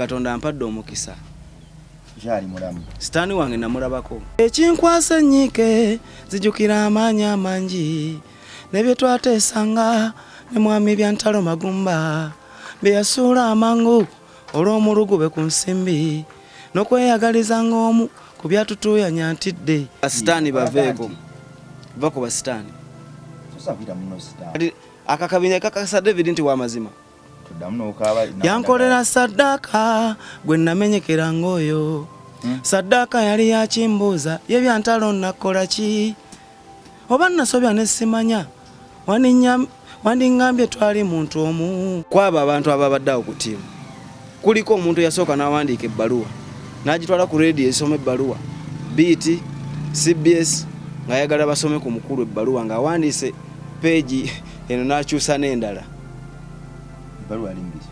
Katonda ampadde omukisa. Nkyali mulamu. Sitaani wange namulabako. Ekinkwasa ennyiike zijukira amaanyi amangi ne bye twateesanga ne mwami Byantalo Magumba bye yasuula amangu olw'omulugube ku nsimbi n'okweyagaliza ng'omu ku byatutuuyanya ntidde. Basitaani baveeko. Va ku basitaani. Akakabinja kakakasa David nti wa mazima. Yankolera saddaaka gwe namenyekera ng'oyo. Saddaaka yali yakimbuuza ye byantalo nakola ki? Oba nasobya ne simanya wandingambye twali muntu omu. Kwabo abantu ababadde awo ku ttiimu kuliko omuntu eyasooka n'awandiika ebbaluwa n'agitwala ku leediyo esoma ebbaluwa BT, CBS ng'ayagala basome ku mukulu ebbaluwa ng'awandiise peegi eno n'akyusa n'endala. Ebbaluwa yali mbisi.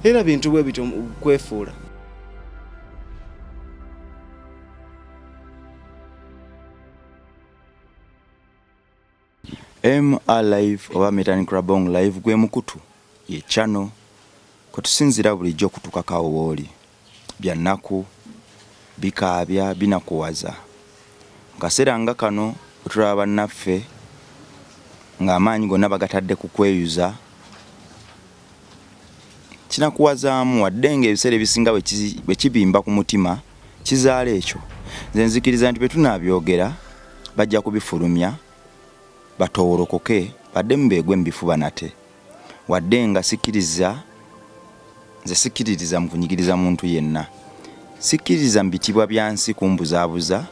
Era bintu bwe bityo kwefuula. MR Live oba Metan Krabong Live gwe mukutu ye channel kwe tusinziira bulijjo okutukako awo wooli. Bya nnaku, bikaabya, binakuwaza. Mu kaseera nga kano bwe tulaba bannaffe ng'amaanyi gonna bagatadde ku kweyuza, kinakuwazaamu wadde ng'ebiseera ebisinga bwe kibimba ku mutima kizaala ekyo. Nze nzikiriza nti bwe tunaabyogera bajja kubifulumya batoowolokoke baddemu beegwe mu bifuba nate. Wadde nga sikkiriza, nze sikkiririza mu kunyigiriza muntu yenna. Sikkiririza mu bitiibwa bya nsi kumbuzaabuza,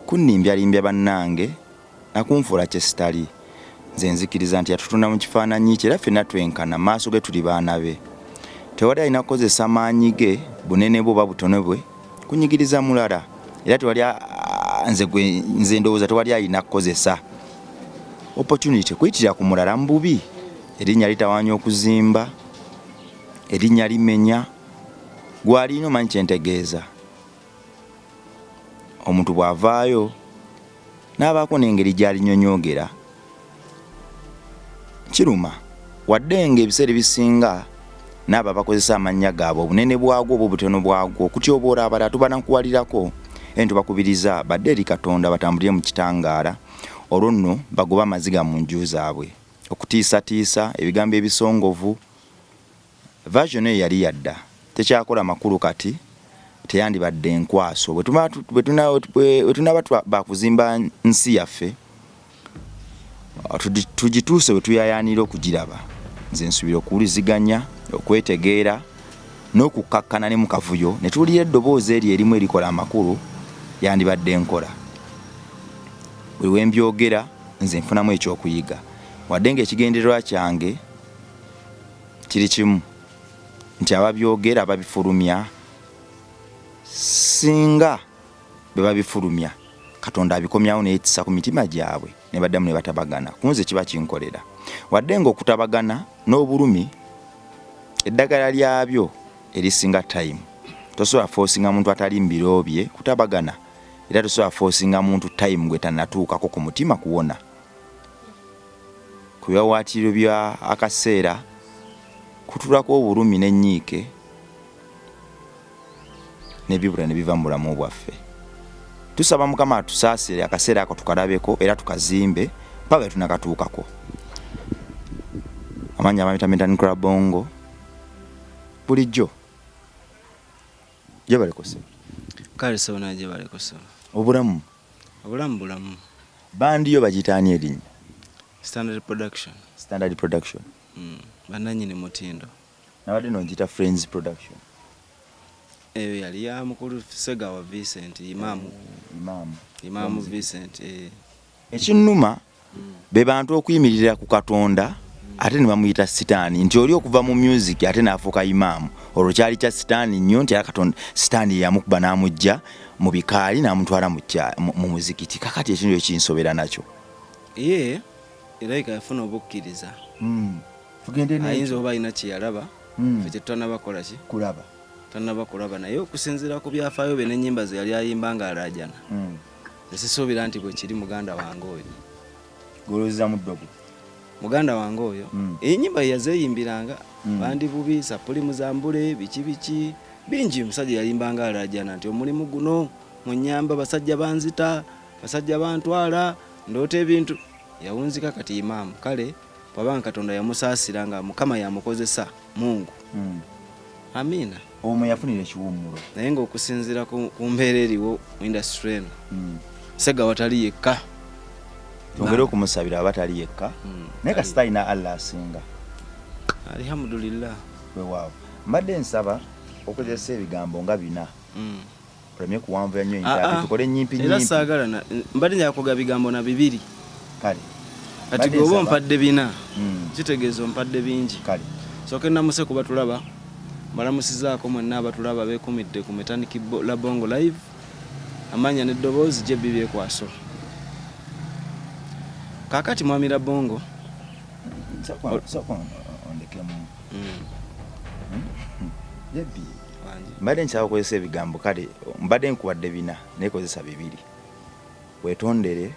kunnimbyalimmbya bannange na kunfuula kye sitali. Nze nzikiriza nti yatutonda mu kifaananyi kye era ffenna twenkana, mu maaso ge tuli baana be. Tewali alina kukozesa maanyi ge, bunene bwe oba butone bwe kunyigiriza mulala era tewali nze gwe nze ndowooza tewali alina kukozesa opportunity kuyitira ku mulala mu bubi. Erinnya litawaanya okuzimba, erinnya limenya. Gw'alina omanyi kye ntegeeza. Omuntu bw'avaayo n'abaako n'engeri gy'alinyonyoogera kiruma wadde ng'ebiseera ebisinga n'abo abakozesa amannya gaabwe obunene bwagwo oba obutono bwagwo okutyoboola abalala tubanakuwalirako era tubakubiriza badde eri Katonda batambulire mu kitangaala olwo nno bagobe amaziga mu nju zaabwe. Okutiisatiisa, ebigambo ebisongovu, Version eyo yali ya dda tekyakola makulu kati teyandibadde nkwaso. Bwe tunaba bakuzimba nsi yaffe tugituuse bwe tuyayaanira okugiraba. Nze nsuubira okuwuliziganya, okwetegeera n'okukkakkana ne mu kavuyo ne tuwulira eddoboozi eryo erimu erikola amakulu yandibadde nkola. Buli we mbyogera nze nfunamu ekyokuyiga wadde ng'ekigendererwa kyange kiri kimu nti ababyogera ababifulumya singa bwe babifulumya Katonda abikomyawo n'ekisa ku mitima gyabwe ne baddamu ne batabagana. Ku nze kiba kinkolera wadde ng'okutabagana n'obulumi eddagala lyabyo erisinga time. Tosobola foosinga muntu atali mu biro bye kutabagana era tosobola foosinga muntu time gwe tannatuukako ku mutima kuwona. Ku biwaawaatiro bya akaseera kutulako obulumi n'ennyiike n'ebibula ne biva mu bulamu bwaffe. Tusaba Mukama atusaasire akaseera ako tukalabeko era tukazimbe mpaka lwe tunakatuukako. Amannya bampita Metan Krabongo bulijjo. Gyebaleko ssebo. Kale ssebo naye gyebaleko ssebo. Obulamu? Obulamu bulamu. Bandi yo bagiyita ani erinnya? Standard Production. Standard Production. Bannannyini mutindo. Nabadde no ngiyita Friends Production. Eyo yali ya mukulu Ssegawa Vincent Imaamu. Imaamu. Imaamu Vincent eh. Ekinnuma be bantu okuyimirira ku Katonda ate ne bamuyita sitaani nti oli okuva mu music ate n'afuuka imaamu olwo kyali kya sitaani nnyo nti era Katonda sitaani ye yamukuba n'amujja mu bikaali n'amutwala mu muzikiti kakati ekintu ekyo kinsobera nakyo. Ye erabika yafuna obukkiriza. Ayinza oba alina kye yalaba ffe kye tutanaba kukola ki? Kulaba. Tanaba kulaba naye okusinziira ku byafaayo bye n'ennyimba ze yali ayimba ng'alaajana nze sisuubira nti bwe kiri muganda wange oyo. Gw'olowooza mu ddogo? Muganda wange oyo. Enyimba yazeeyimbiranga. Bandi bubi sapuli muzambule biki biki bingi. Omusajja yayimbanga alajana nti omulimu guno munyamba, basajja banzita, basajja bantwala, ndoota ebintu. Yawunzika kati imaamu. Kale bw'abanga Katonda yamusaasira nga Mukama yamukozesa Mungu. Amiina. Omwo yafunira ekiwummulo. Naye ng'okusinziira ku mbeera eriwo mu industry eno, Ssegawa tali yekka. Twongere okumusabira aba tali yekka. Naye kasita alina Allah asinga. Alhamdulillah. Weewaawo. Mbadde nsaba okozesa ebigambo nga bina. Olemye kuwanvuya nnyo interview, tukole nnyimpi Era nnyimpi. saagala na mbadde njagala kwogera bigambo na bibiri. Kale. Kati Mbadde gwe oba nsaba ompadde bina, kitegeeza ompadde bingi. Kale. Sooke nnamuse ku batulaba, mbalamusizaako mwenna abatulaba abeekuumidde ku Metaniki Labongo Live. Amannya n'eddoboozi JB Byekwaso. Kaakati Mwami Labongo. Sooka ondekemu. JB. Mbadde nkyaba kozesa ebigambo, kale mbadde nkuwadde bina naye kozesa bibiri. Weetondere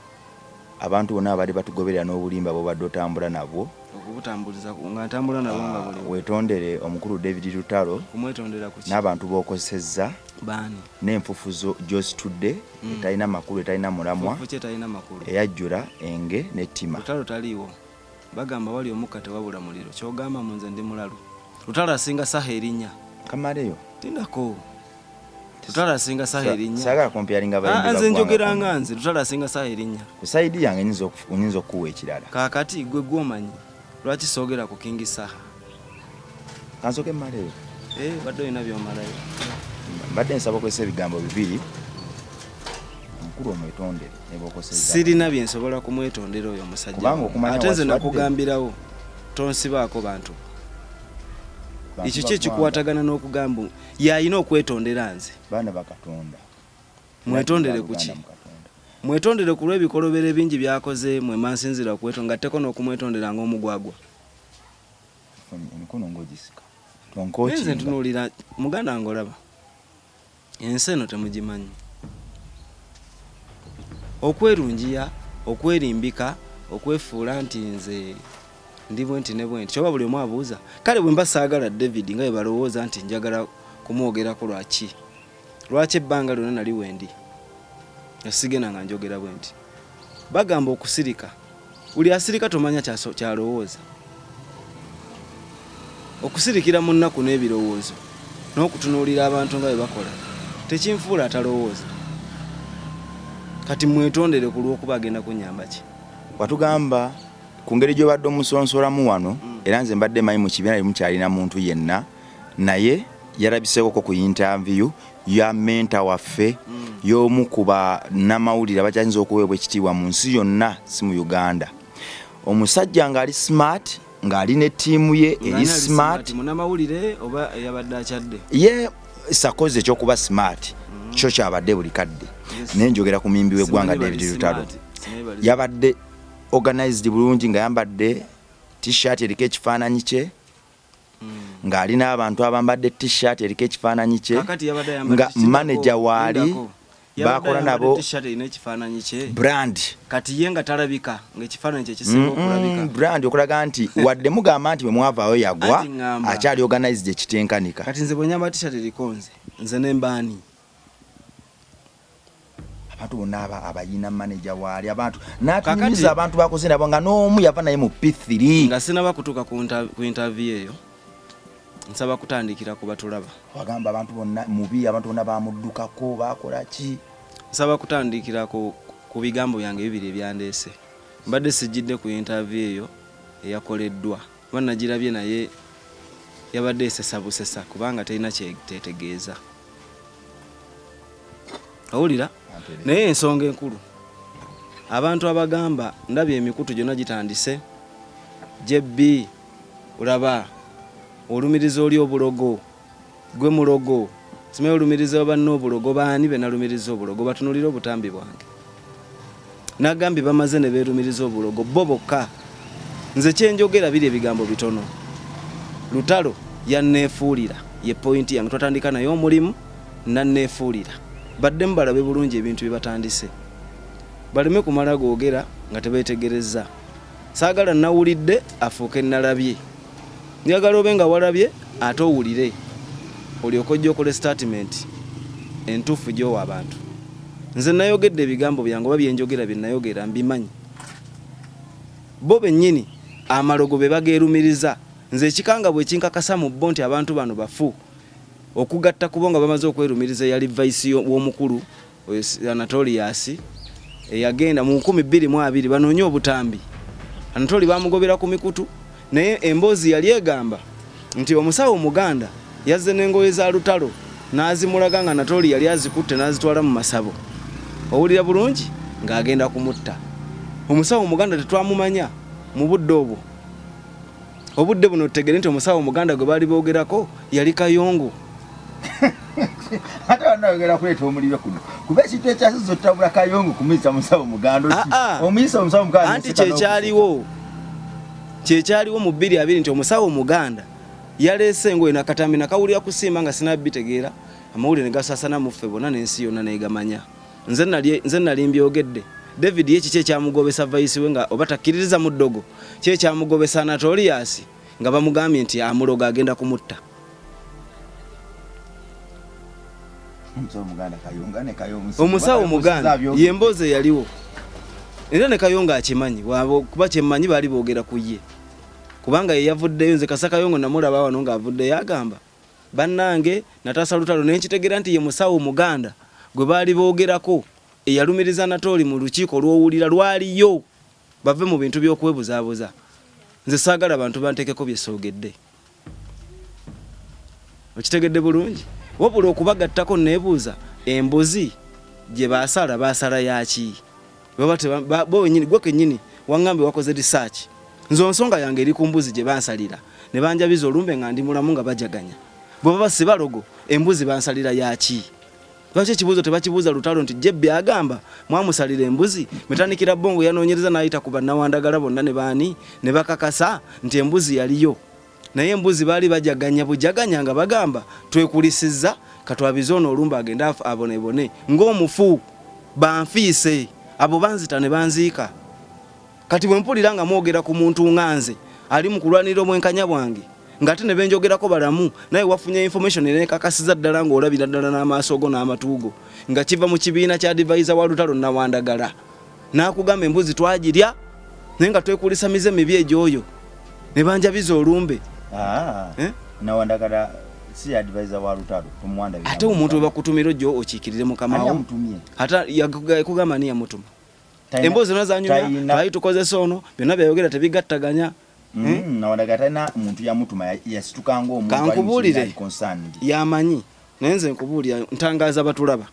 abantu bonna abadde batugoberera n'obulimba bw'obadde otambula nabwo. Okubutambuliza nga ntambula nabwo nga buli. Weetondere omukulu David Lutalo. Kumwetondera ku ki? N'abantu b'okozesezza. Baani? N'enfufu gy'ositudde etalina makulu, etalina mulamwa. Nfufu ki etalina makulu? Eyajjula enge n'ettima. Lutalo taliiwo. Bagamba wali omukka tewabula muliro. Ky'ogamba mu nze ndi mulalu. Lutalo asinga Saha erinnya. Kamaleyo. Tindako. Lutalo asinga Saha erinnya. Saagala comparinga abayimbi Nze baggwanga njogera kuno. nga nze. Lutalo asinga Saha erinnya. Ku side yange nyinza okukuwa ekirala. Kaakati gwe gw'omanyi lwaki soogera ku King Saha? Kansooke mmaleyo. Badde olina by'omalayo. Mbadde nsaba okozesa ebigambo bibiri. Omukulu omwetondere ne bw'okosezza. Sirina bye nsobola kumwetondera oyo omusajja. Kubanga okumanya Ate nze waswadde. nakugambirawo tonsibaako bantu. Bantu Ekyo ki baggwanga. ekikwatagana n'okugamba y'alina okwetondera nze? Baana ba Katonda. Mwetondere ku ki? Uganda mu Katonda. Mwetondere ku lw'ebikolobero ebingi by'akoze, mwe mansinzira okwetonda, ngatteko n'okumwetondera ng'omugwagwa. Emikono ng'ogisika. Naye nze ntunuulira muganda wange olaba. Ensi eno temugimanyi. Okwerungiya, okwerimbika, okwefuula nti nze ndi bwe nti ne bwe nti. Kyoba buli omu abuuza. Kale bwe mba saagala David nga bwe balowooza nti njagala kumwogerako lwaki? Lwaki ebbanga lyonna nali wendi? Nga sigenda nga njogera bwe nti. Bagamba okusirika. Buli asirika tomanya kyalowooza. Okusirikira mu nnaku n'ebirowoozo n'okutunuulira abantu nga bwe bakola tekinfuula atalowooza. Kati mwetondere ku lw'okuba agenda kunnyamba ki? Watugamba ku ngeri gy'obadde omusonsolamu wano, era nze mbadde mmanyi mu kibiina temukyalina muntu yenna, naye yalabiseekoko ku interview ya mentor waffe, y'omu ku bannamawulire abakyayinza okuweebwa ekitiibwa mu nsi yonna, si mu Uganda. Omusajja ng'ali smart, ng'ali ne ttiimu ye Ng'ani eri ali smart. smart? Munnamawulire oba eyabadde akyadde? Ye sakoze ekyokuba smart kyo kyabadde buli kadde. Naye njogera ku muyimbi w'eggwanga Simanyi bali David Lutalo. smart. Simanyi bali Yabadde organized bulungi ng'ayambadde t-shirt eriko ekifaananyi kye, ng'ali n'abantu abambadde t-shirt eriko ekifaananyi kye, Kakati yabadde ayambadde nga t-shirt manager waali, Lindako. Yabadde bakola ayambadde nabo t-shirt erina ekifaananyi kye. Brand. Kati ye nga talabika, ng'ekifaananyi kye kisinga okulabika. Brand okulaga nti wadde mugamba nti bwe mwavaayo yagwa, Anti ŋŋamba. akyali organized ekitenkanika. Kati nze bwe nyambala t-shirt eriko nze, nze ne mbaani? Abantu bonna abayina manager waali, abantu n'atunyumiza abantu bakoze nabo nga n'omu yava naye mu P3. Nga sinaba kutuuka ku interview eyo, nsaba kutandikira ku batulaba. Wagamba abantu bonna mubi, abantu bonna bamuddukako, bakola ki? Nsaba kutandikira ku bigambo byange bibiri ebyandeese. Mbadde sijjidde ku interview eyo eyakoleddwa, kuba nagirabye naye yabadde esesa busesa kubanga terina kyetegeeza. Owulira? Naye ensonga enkulu, abantu abagamba ndabye emikutu gyonna gitandise, JB olaba olumiriza oli obulogo, gwe mulogo, simanyi olumiriza banno obulogo, baani be nalumiriza obulogo, batunulire obutambi bwange. Nagambye bamaze ne beerumiriza obulogo bo bokka. Nze kye njogera biri ebigambo bitono. Lutalo yanneefuulira, ye pointi yange, twatandika naye omulimu nanneefuulira. Baddemu balabe bulungi ebintu bye batandise, baleme kumala googera nga tebeetegerezza. Saagala nawulidde afuuke nalabye. Njagala obe nga walabye ate owulire olyoke ojje okole sitatimenti entuufu gy'owa abantu. Nze nayogedde ebigambo byange oba bye njogera bye nayogera mbimanyi. Bo bennyini amalogo be bageerumiriza. Nze ekikangabwa ekinkakasa mu bo nti abantu bano bafu okugatta ku bo nga bamaze okwerumiriza eyali vice w'omukulu Oyo Anatolius eyagenda mu 2020 banoonye obutambi. Anatoli baamugobera ku mikutu naye emboozi yali egamba nti omusawo Omuganda yazze n'engoye za Lutalo n'azimulaga nga Anatoli yali azikutte n'azitwala mu masabo. Owulira bulungi ng'agenda kumutta. Omusawo Omuganda tetwamumanya mu budde obwo. Obudde buno tutegere nti omusawo Omuganda gwe baali boogerako yali Kayongo. Ate banayogera kuleeta omuliro kuno kuba ekintu ekyasiza otabula Kayongo kumuyisa musawo Muganda ah, ah. omuyisa omusawo Muganda anti kyekyaliwo kyekyaliwo mu 2020 nti omusawo Omuganda yaleese engoye nakatambi nakawulira kusiima nga sinabitegeera amawulire ne gasasana mu ffe bonna n'ensi yonna negamanya. Nze nali nze nali mbyogedde. David ye kiki ekyamugobesa vice we nga oba takkiririza mu ddogo? Ki ekyamugobesa Anatolius nga bamugambye nti amuloga agenda kumutta? Omusawo Muganda ye mboozi eyaliwo era ne Kayongo akimanyi kuba kyemmanyi baali boogera ku ye kubanga ye yavuddeyo. Nze Kasa Kayongo namulaba wano ng'avuddeyo agamba Bannange nataasa lutalo ne nkitegera nti ye musawo Omuganda gwe baali boogerako eyalumiriza Anatooli mu lukiiko lw'owulira lwaliyo. Bave mu bintu by'okwebuzaabuza. Nze saagala bantu banteekeko bye soogedde. Okitegedde bulungi? Wabula okubagattako nneebuuza embuzi gye baasala baasala yaaki? Baba teba, bo bennyini, gwe kennyini waŋŋambye wakoze research. Nze onsonga yange eri ku mbuzi gye bansalira ne banjabiza olumbe nga ndi mulamu nga bajaganya. Bwe baba si balogo, embuzi bansalira ya ki? Lwaki ekibuuzo tebakibuuza Lutalo nti JB agamba mwamusalira embuzi? Metanikira Bongo yanoonyereza n'ayita ku bannawandagala bonna ne baani ne bakakasa nti embuzi yaliyo. Naye embuzi baali bajaganya bujaganya nga bagamba twekulisizza katwabize ono olumbe agende abonebone ng'omufu. Banfiise abo banzita ne banziika. Kati bwe mpulira nga mwogera ku muntu nga nze ali mu kulwanirira obwenkanya bwange ng'ate ne benjogerako balamu naye wafunye information nekakasiza ddala ng'olabira ddala n'amaaso go n'amatu go nga kiva mu kibiina kya advisor wa Lutalo Nawandagala n'akugamba embuzi twagirya naye nga twekulisa mize mibi egy'oyo ne banjabiza olumbe. Ah, eh? Nawandagala si advisor wa Lutalo tumuwanda. Ate omuntu we bakutumira ojjo okiikirire mukama wo ate yakugamba ani yamutuma? Emboozi zonna zanyumya twali tukozesa ono byonna byayogera tebigattaganya. Eh? Nawandagala talina muntu yamutuma yasituka ng'omuntu kankubuulire yamanyi naye nze nkubuulira ntangaaza batulaba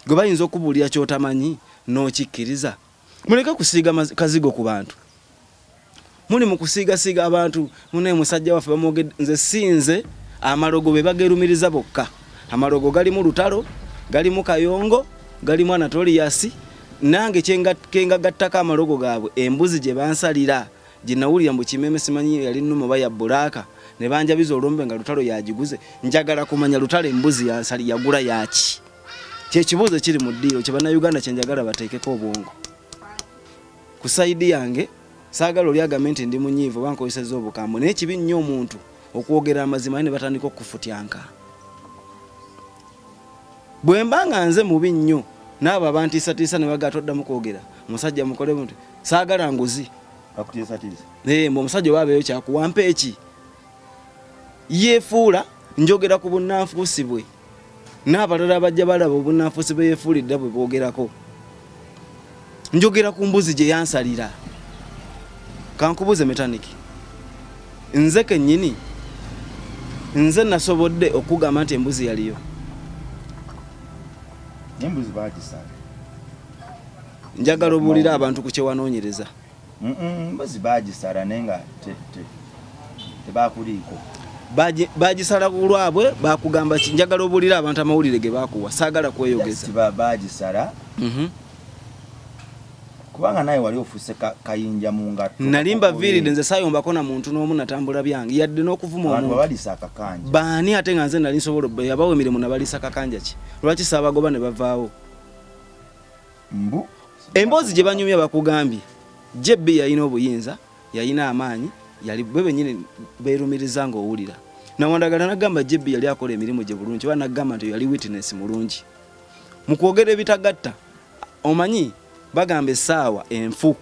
gwe bayinza okubuulira ky'otamanyi n'okikkiriza. Muleke kusiiga kazigo ku bantu. Muli mu kusiigasiiga abantu munaye musajja waffe bamwogedde nze si nze amalogo be bagerumiriza bokka. Amalogo galimu Lutalo, galimu Kayongo, galimu Anatolius nange kye ngagattako amalogo gaabwe embuzi gye bansalira gye nawulira mbu Kimeme simanyi yali nnume oba ya bbulaaka ne banjabiza olumbe nga Lutalo y'agiguze. Njagala kumanya Lutalo embuzi yansali yagula yaaki? Kye kibuuzo ekiri mu ddiiro kye Bannayuganda kye njagala bateekeko obwongo. Ku sayidi yange saagala oli agambe nti ndi munyiivu oba nkozesezza obukambwe naye kibi nnyo omuntu okwogera amazima naye ne batandika okukufutyanka. Bwe mba nga nze mubi nnyo n'abo abantiisatiisa ne bagamba toddamu kwogera omusajja mukole bunti saagala nguzi. Bakutiisatiisa? Ee, mbu omusajja oba abeeyo kyakuwa mpa eki? Yeefuula njogera ku bunnanfuusi bwe n'abalala abajja balaba obunnanfuusi bwe yeefuulidde bwe boogerako. Njogera ku mbuzi gye yansalira. Kankubuuze metaniki, nze kennyini nze nasobodde okukugamba nti embuzi yaliyo? Embuzi baagisala. Njagala obuulire abantu ku kye wanoonyereza. Mbuzi baagisala naye nga tebakuliiko. Bagisala ku lwabwe bakugamba ki? Njagala obuulire abantu amawulire ge bakuwa, saagala kweyogeza. Bagisala kubanga naye wali ofuuse kayinja mu ngatto. Nali mbaviiridde nze saayombako na muntu n'omu natambula byange yadde n'okuvuma omuntu. Babalisa akakanja. Baani ate nga nze nali nsobola yabawa emirimu nabaliisa kakanja ki? Lwaki saabagoba ne bavaawo? Mbu emboozi gye banyumya bakugambye. JB yalina obuyinza, yalina amaanyi, yali bwe bennyini beerumiriza ng'owulira. Nawandagala nagamba JB yali akola emirimu gye bulungi, oba nagamba nti yali witness mulungi mu kwogera ebitagatta. Omanyi bagamba essaawa enfu,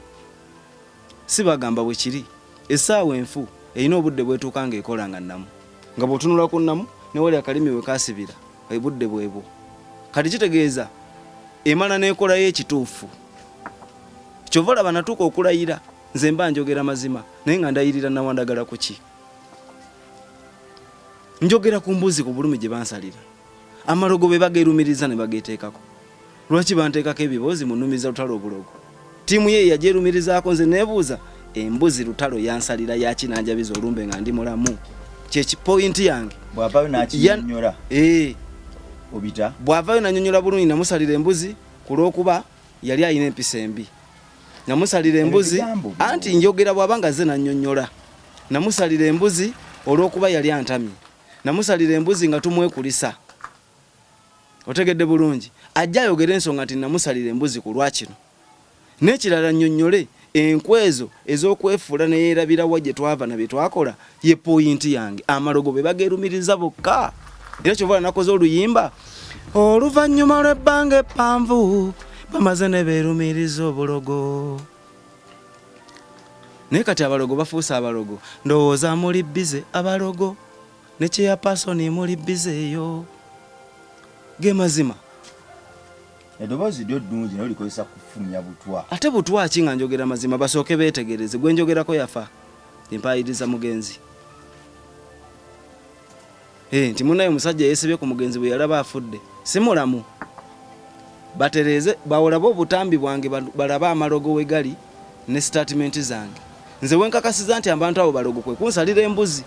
si bagamba bwe kiri, essaawa enfu erina obudde bwetuuka ng'ekola nga nnamu, nga bw'otunula ku nnamu ne wali akalimi we kaasibira obudde bwebwo. Kati kitegeeza emala n'ekolayo ekituufu. Kyova olaba natuuka okulayira, nze mba njogera mazima naye nga ndayirira Nawandagala ku ki? Njogera ku mbuzi ku bulumi gye bansalira. Amalogo be bageerumiriza ne bageeteekako. Lwaki banteekako ebiboozi munumiza Lutalo obulogo? Ttiimu ye yagyerumirizaako, nze neebuuza embuzi Lutalo yansalira yaki n'anjabiza olumbe nga ndi mulamu? Kye poyinti yange. Bw'avaayo n'akinyonnyola obita? Bw'avaayo n'annyonnyola bulungi, namusalira embuzi ku lw'okuba yali alina empisa embi. Namusalira embuzi anti njogera bw'aba nga azze n'annyonnyola. Namusalira embuzi olw'okuba yali antamye. Namusalira embuzi nga tumwekulisa. Otegedde bulungi? Ajje ayogere ensonga nti namusalira embuzi ku lwa kino. N'ekirala nnyonnyole enkwe ezo ez'okwefuula ne yeerabira wa gye twava na bye twakola ye poyinti yange. Amalogo be bageerumiriza bokka. Era ky'ova olaba nakoze oluyimba oluvannyuma lw'ebbanga eppanvu bamaze ne beerumiriza obulogo. Naye kati abalogo bafuuse abalogo. Ndowooza muli bbize abalogo ne chairperson muli bbize eyo. Ge mazima. Eddoboozi lyo ddungi naye olikozesa kufulumya butwa. Ate butwa ki nga njogera mazima? Basooke beetegereze. Gwe njogerako yafa. Mpaayiriza mugenzi. Eh, nti munaye omusajja yeesibye ku mugenzi bwe yalaba afudde. Si mulamu. Batereeze bawolabe obutambi bwange balabe amalogo we gali ne sitatimenti zange. Nze we nkakasiza nti abantu abo balogo kwe kunsalira embuzi.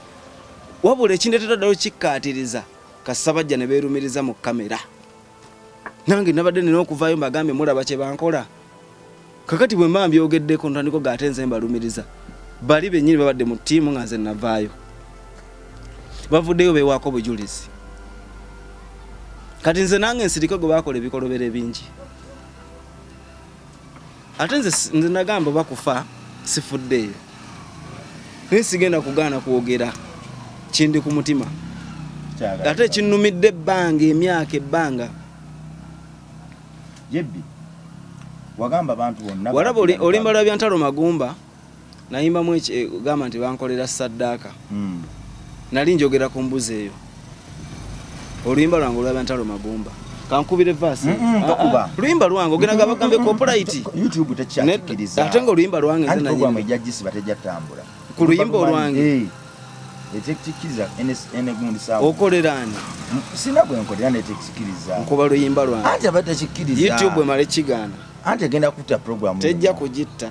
Wabula ekindeetera ddala okukikkaatiriza kasita bajja ne beerumiriza mu kkamera. Nange nabadde nina okuvaayo mbagambe mulaba kye bankola. Kakati bwe mba mbyogeddeko ntandika oga ate nze mbalumiriza. Bali bennyini babadde mu ttiimu nga nze navaayo. Bavuddeyo beewaako obujulizi. Kati nze nange nsirike gwe baakola ebikolobero ebingi. Ate nze nze nagamba oba kufa sifuddeeyo. Naye sigenda kugaana kwogera kindi ku mutima. Ate ekinnumidde ebbanga emyaka ebbanga. Jebbi wagamba abantu bonna walaba olimba lwa Byantalo Magumba nayimbamu eh, gamba nti bankolera saddaaka Nali njogera ku mbuzi eyo. Oluyimba lwange olwa Byantalo Magumba. Kankubire verse. Tokuba. Ah, ah, luyimba lwange ogenda gaba gambe copyright. YouTube tekyakiriza. Ate nga oluyimba lwange nze nanyi. Program ejja gisiba tejja tambula. Ku luyimba olwange. Eh. Etekikiriza NSN gundi sawa. Okolera ani? Sina gwe nkolera ne tekikiriza. Nkuba luyimba lwange. Anti abadde kikiriza. YouTube emale kigaana. Anti egenda kutta program. Tejja kugitta.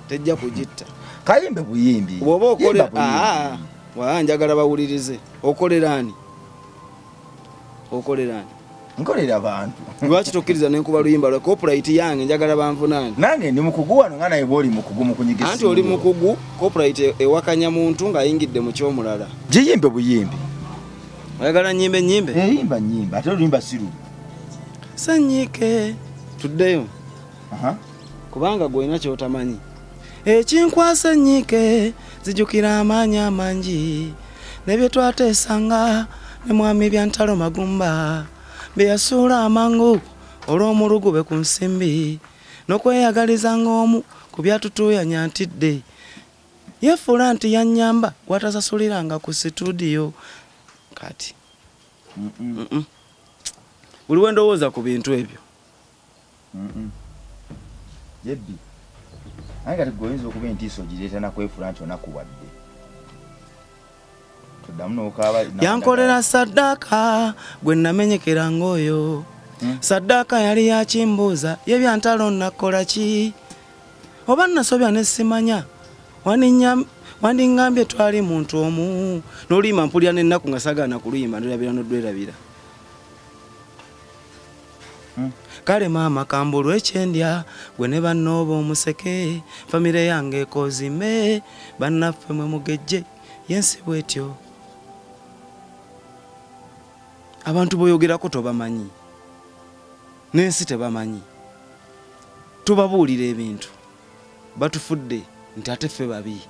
Tejja kugitta. Kayimbe buyimbi. Bw'oba okolera ah, waa njagala bawulirize. Okolera ani? Okolera ani? Nkolera bantu. Lwaki tokkiriza ne nkuba luyimba lwa copyright yange njagala banvunaane. Nange ndi mukugu wano nga naye bw'oli mukugu mu kunyiga Anti oli mukugu, copyright ewakanya muntu ng'ayingidde mu ky'omulala. Giyimbe buyimbi. Oyagala nnyimbe nnyimbe? Eh, yimba nnyimba ate oluyimba si lubi. Sanyike tuddeyo. Kubanga gwe olina ky'otamanyi. Ekinkwasa ennyiike nzijukira amaanyi amangi ne bye twateesanga ne mwami Byantalo Magumba bye yasuula amangu olw'omulugube ku nsimbi n'okweyagaliza ng'omu ku byatutuuyanya ntidde yeefuula nti yannyamba gw'atasasuliranga ku situdiyo kati buli we ndowooza ku bintu ebyo. Jebbi aye kati gwe oyinza okuba entiisa ogireeta nakwefuula nti onakuwadde toddamu nokaaba. Yankolera saddaaka gwe namenyekera ng'oyo Saddaaka yali yakimbuuza ye Byantalo nakola ki oba nasobya ne simanya wandingambye twali muntu omu n'oluyimba mpulira n'ennaku nga saagala na kuluyimba ndwerabira n'odwerabira. Kale maama kambulwe kyendya gwe ne banno oba omuseke famire yange ekozime bannaffe mwe mugejje yensi bwetyo. Abantu boyogerako tobamanyi n'ensi tebamanyi tubabuulira ebintu. Batufudde nti ate ffe babi.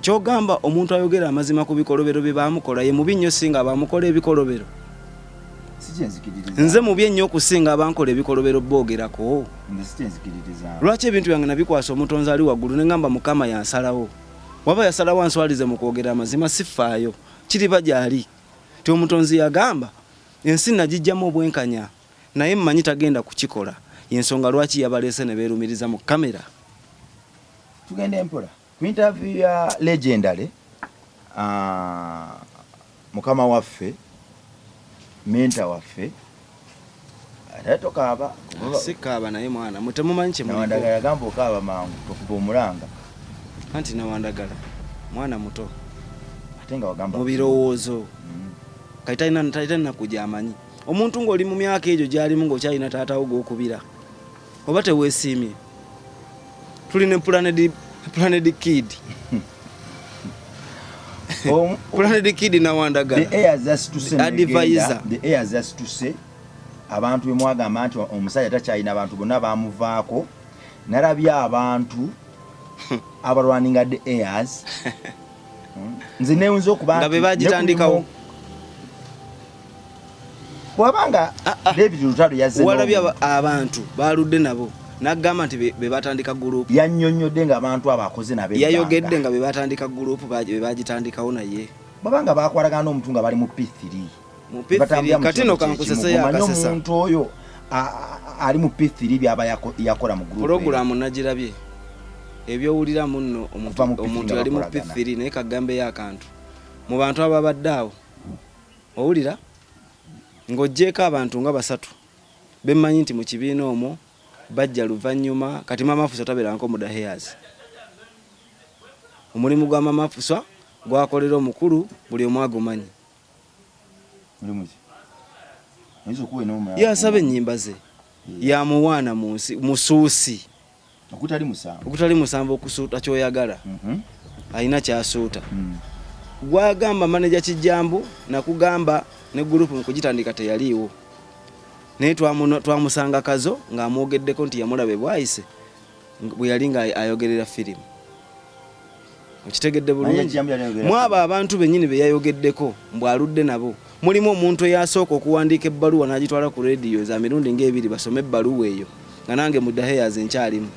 Kyogamba omuntu ayogera amazima ku bikolobero bye baamukola ye mubi nnyo singa abamukola ebikolobero? Nze mubi ennyo okusinga abankola ebikolobero boogerako? Lwaki ebintu byange nabikwasa omutonzi ali waggulu ne ngamba Mukama yansalawo? Waba yasalawo answalize mu kwogera amazima sifaayo, kiriba gyali. Ti omutonzi yagamba ensi nagiggyamu obwenkanya naye mmanyi tagenda kukikola y'ensonga lwaki yabaleese ne beerumiriza mu kkamera. Tugende mpola. Ku interview ya Legendary, mukama waffe, mentor waffe, ate tokaaba. Sikaaba naye mwana mwe temumanyi kye muliko. Nawandagala yagamba okaaba mangu tokuba omulanga. Anti Nawandagala mwana muto. Ate nga wagamba mu birowoozo. Kati talina nnaku gy'amanyi. Omuntu ng'oli mu myaka egyo gy'alimu ng'okyalina taata wo gw'okubira oba teweesiimye. Tuli ne Planet Kid. Planet Kid Nawandagala. The air zasituse advisor. The air zasituse abantu bwe mwagamba nti omusajja takyalina abantu bonna bamuvaako. Nalabye abantu abalwaninga the airs. Nze newunza okuba nga be bagitandikawo. Bwabanga David Lutalo yazze walabye abantu baludde nabo n'agamba nti be batandika group. Yannyonnyodde ng'abantu abo akoze nabo ebbanga. Yayogedde nga be batandika group be bagitandikawo naye. Bwabanga bakwatagana n'omuntu nga bali mu P3. Mu P3 kati no kankuseseyo akasesa. Omuntu oyo ali mu P3 byaba yakola mu group. Program nagirabye. Ebyowulira munno omuntu yali mu P3 naye kagambeyo akantu. Mu bantu ababadde awo. Owulira? Ng'oggyeeko abantu nga basatu be mmanyi nti mu kibiina omwo bajja luvannyuma, kati Maama Afuswa tabeerangako mu Da Hairs. Omulimu gwa Maama Afuswa gw'akolera omukulu buli omu agumanyi. Mulimu ki? Oyinza okuba olina omulala Y'asaba ennyimba ze, y'amuwaana mu nsi, musuusi. Ogutali musanvu. Ogutali musanvu okusuuta ky'oyagala. Alina ky'asuuta. Gw'agamba maneja Kijjambu nakugamba ne group mu kugitandika teyaliiwo. Naye twamusanga Kazo ng'amwogeddeko nti yamulaba e Bwaise bwe yali nga ayogerera firimu. Okitegedde bulungi? Mu abo abantu bennyini be yayogeddeko mbu aludde nabo, mulimu omuntu eyasooka okuwandiika ebbaluwa n'agitwala ku leediyo za mirundi ng'ebiri basome ebbaluwa eyo nga nange mu Daheyaz nkyalimu.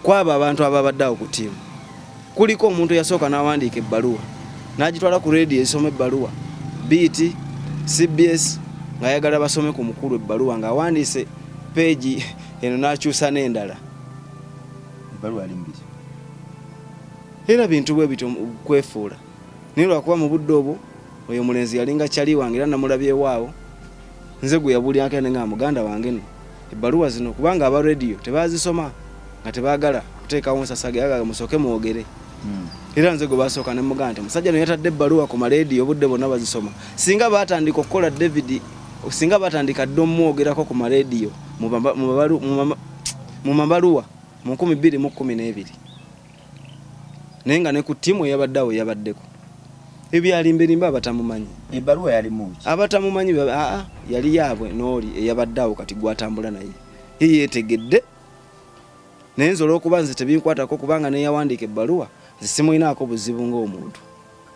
Ku abo abantu ababadde awo ku ttiimu kuliko omuntu eyasooka n'awandiika ebbaluwa n'agitwala ku leediyo ezisoma ebbaluwa, Beat, CBS, ng'ayagala basome ku mukulu ebbaluwa ng'awandiise peegi eno n'akyusa n'endala. Ebbaluwa yali mubiri. Era bintu bwe bityo kwefuula. Naye lwakuba mu budde obwo oyo omulenzi yalinga chali wange era namulabyewo awo nze gwe yabuulyako era ne ngamba muganda wange nno ebbaluwa zino kubanga aba radio tebaazisoma nga tebaagala kuteekawo nsasage bagamba musooke mwogere. Era nze gwe baasooka ne mugamba nti omusajja no yatadde ebbaluwa ku maleediyo obudde bwonna bazisoma. Singa baatandika okukola David singa baatandika dda omwogerako ku maleediyo mu mabaluwa mu 2012 naye nga ne ku ttiimu eyabadde awo yabaddeko. Ebyalimberimba abatamumanyi. Ebbaluwa yalimu ki? Abatamumanyi aa yali yaabwe n'oli eyabadde awo kati gw'atambula naye. Ye yeetegedde naye nze olw'okuba nze tebinkwatako kubanga n'eyawandiika ebbaluwa nze simulinaako buzibu ng'omuntu.